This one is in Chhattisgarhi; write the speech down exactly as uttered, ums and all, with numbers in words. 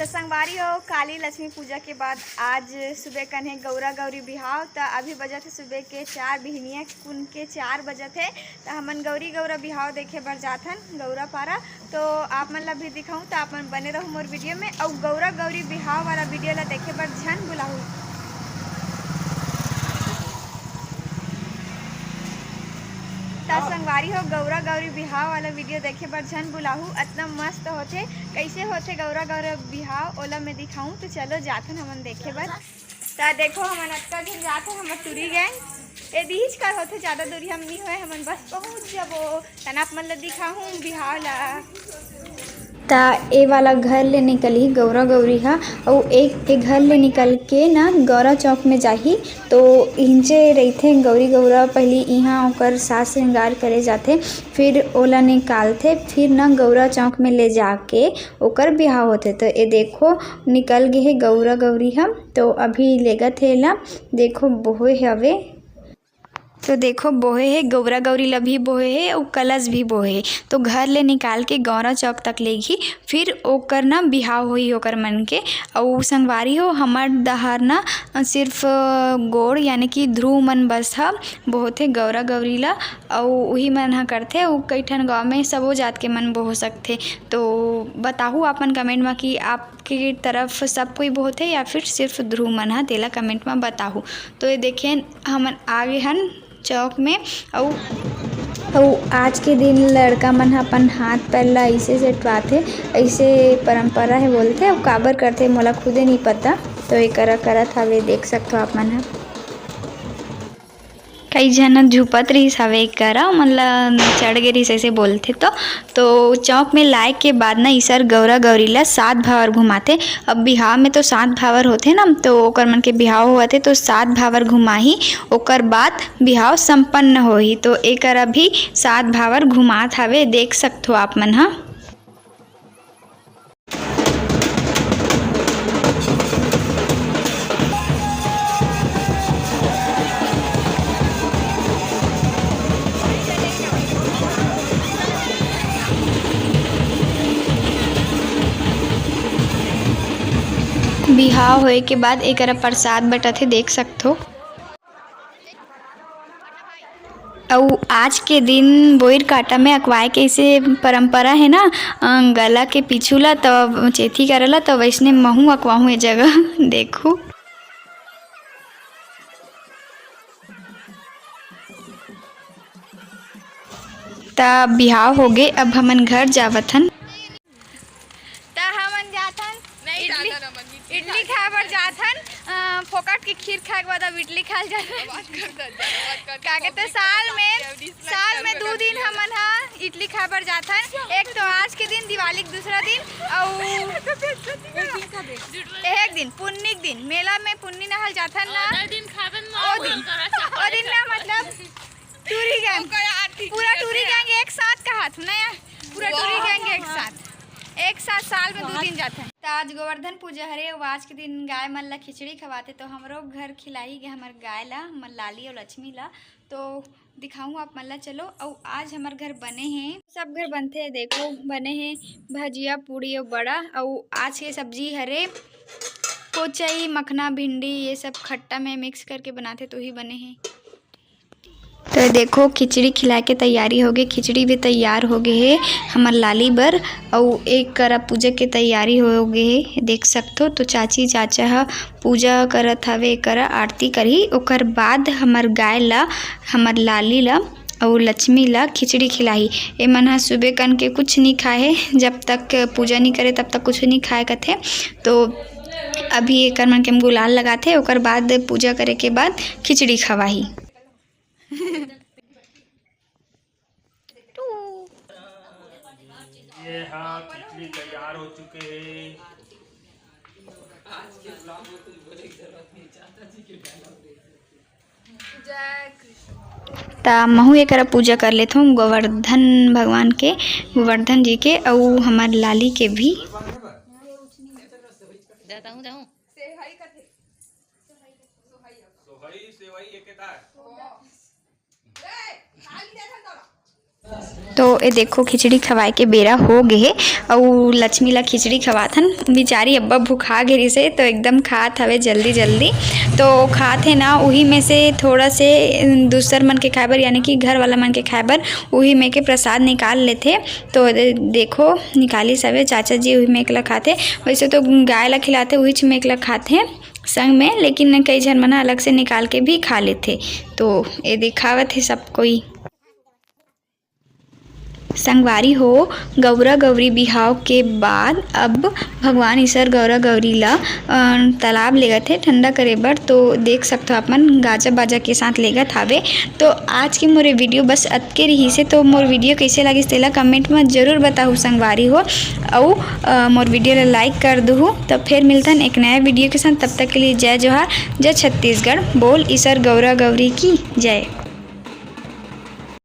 तो संगवारी हो, काली लक्ष्मी पूजा के बाद आज सुबह कन हे गौरा गौरी बिहाव। त अभी बजत हे सुबह के चार, बिहनिया कुन के चार बजत हे। त हमन गौरी गौरा बिहाव देखे बर जाथन गौरा पारा। तो आप मन ला भी दिखाऊं, त आप मन बने रहू मोर वीडियो में। अउ गौरा गौरी बिहाव वाला वीडियो ला देखे बर झन भुलाहू। त संगवारी हो, गौरा गौरी बिहाव वाला वीडियो देखे बर झन भुलाहू। अतना मस्त होथे। कइसे होथे गौरा गौरा बिहाव, ओला मैं दिखाऊं। तो चलो जाथन हमन देखे बर। त देखो, हमन अतका झन जाथन, हमर टूरी गैंग। ए दीहिच कर होथे, जादा दूरी हम नी होए, हमन बस पहुंच जबो। तन आप मन ला दिखाहूं बिहाव ला। त ए वाला घर ले निकलही गौरा गौरी ह, अउ एक के घर ले निकल के ना गौरा चौक में जाही। तो इहिंचे रहिथे गौरी गौरा, पहिली इहाँ ओकर साज श्रृंगार करे जाथे, फिर ओला निकालथे, फिर ना गौरा चौक में ले जाके ओकर बिहाव होथे। तो ए देखो, निकल गे हे गौरा गौरी ह, तो अभी लेगत हे एला। देखो, बोहे हवे। तो देखो, बोहे हे, गौरा गौरी ल भी बोहे हे अउ कलश भी बोहे हे। तो घर ले निकाल के गौरा चौक तक लेगही, फिर ओकर ना बिहाव होही ओकर मन के। अउ संगवारी हो, हमर डहर ना सिर्फ गोंड़ यानी कि ध्रुव मन बस ह बोहथे गौरा गौरी ल, अउ उही मन ह करथे। अउ कई ठन गाँव में सबो जात के मन बोह सकथे। तो बताहू आप मन comment म कि आपके तरफ सब कोई बोहथे या फिर सिर्फ ध्रुव मन ह, तेला comment म बताहू। तो ये देखें, हमन आ गे हन चौक में। अउ अउ आज के दिन लड़का मन ह अपन हाथ पैर ला अइसे सेटवाथे, अइसे परंपरा हे बोलथे। अउ काबर करथे मोला खुदे नइ पता, तो एकरा करत हवे, देख सकथो आप मन ह। कई झन झुपत रिहिस हवे एकरा, ओमन ला चढ़ गे रिहिस, अइसे बोलथे। तो तो चौक में लाए के बाद ना, ईसर गौरा गौरी ला सात भावर घुमाथे। अब बिहाव में तो सात भावर होथे ना, तो ओकर मन के बिहाव होवथे, तो सात भावर घुमाही, ओकर बाद बिहाव संपन्न होही। तो एकर अभी सात भावर घुमात हवे, देख सकथो आप मन ह। बिहाव होए के बाद एकरा प्रसाद बंटथे, देख सकथो। अउ आज के दिन बोइर कांटा में अकवाए के अइसे परंपरा हे ना, अ, गला के पीछू ला, त चेथी करा ला, त वइसने महूं अकवाहूं ए जगह। देखू। त बिहाव होगे, अब हमन घर जावत हन। त हमन जाथन नहीं, इडली, जाथन हमन इडली इडली खाए बर जाथन। अ, फोकट के खीर खाए के बाद अब इडली खाए जाथन। बात कर, कर, कर, बात कर। का कहते, साल में, साल में दू दिन हमन ह इडली खाए बर जाथन। एक तो आज के दिन, दिवाली के दूसरा दिन, अउ एक दिन पुन्नी के दिन, मेला में पुन्नी नहल जाथन ना। दिन खाबे ओ दिन, ओ दिन ना, मतलब, टूरी गैंग, ओकर आरती पूरा किया टूरी गया। गैंग एक साथ कहा थू ना यार, पूरा टूरी वाह। गैंग एक साथ, एक साथ साल में दो दिन जाते हैं। तो आज गोवर्धन पूजा हरे, वो आज के दिन गाय मन ला खिचड़ी खवाते, तो हमरो घर खिलाई गए हमर गाय ला, हमर लाली और लक्ष्मी ला। तो दिखाऊं आप मन ला, चलो। और आज हमर घर बने हैं, सब घर बनते हैं, देखो बने हैं भजिया, पूड़ी और बड़ा। और आज के सब्जी हरे कोचई, मखना, भिंडी, ये सब खट्टा में मिक्स करके बनाते, तो ही बने हैं। तो देखो, खिचड़ी खिलाए के तैयारी हो गई, खिचड़ी भी तैयार हो गए हे हमर लाली बर। अउ एक करा पूजा के तैयारी हो गए हे, देख सकथो। तो चाची चाचा ह पूजा करत हवे, एकरा आरती करही, ओकर बाद हमर गाय ला, हमर लाली ला अउ लक्ष्मी ला खिचड़ी खिलाही। एमन ह सुबह कन के कुछ नहीं खाए हे, जब तक पूजा नहीं करे तब तक कुछ नहीं खाए कथे। तो अभी एकर मन के हम गुलाल लगाथे, ओकर बाद पूजा करे के बाद खिचड़ी खवाही। ये हाँ, खिचड़ी तैयार हो चुके हैं। जय कृष्ण। त महू एकरा पूजा कर लेथों गोवर्धन भगवान के, गोवर्धन जी के, अउ हमर लाली के भी। जाता हूँ, जाऊँ। तो ये देखो, खिचड़ी खवाए के बेरा हो गे हे। अउ लक्ष्मी ला खिचड़ी खवात हन। बेचारी अब्बा भुखा गे रिहिसे, तो एकदम खात हवे जल्दी जल्दी। तो खात हे ना, उही में से थोड़ा से दूसर मन के खाए बर, यानी कि घर वाला मन के खाए बर, उही में के प्रसाद निकाल लेथे। तो दे-, देखो, निकालिस हवे चाचा जी, उही में के ला खाथे। वैसे तो गाय ला खिलाथे, उहीच में के ला खाथे संग में, लेकिन कई झन मन ह अलग से निकाल के भी खा लेथे। तो ये दिखावत हे सब कोई। संगवारी हो, गौरा गौरी बिहाव के बाद अब भगवान ईसर गौरा गौरी ला, अ, तालाब लेगत हे ठंडा करे बर। तो देख सकथो आप मन, गाजा बाजा के साथ लेगत हावे। तो आज के मोर ये video बस अतके रिहिसे। तो मोर video कइसे लागिस, तेला comment म जरूर बताहू संगवारी हो। अउ, अ, मोर video ला like कर दुहू। तो फेर मिलथन एक नया video के साथ। तब तक के लिए जय जोहार, जय छत्तीसगढ़। बोल ईसर गौरा गौरी की जय।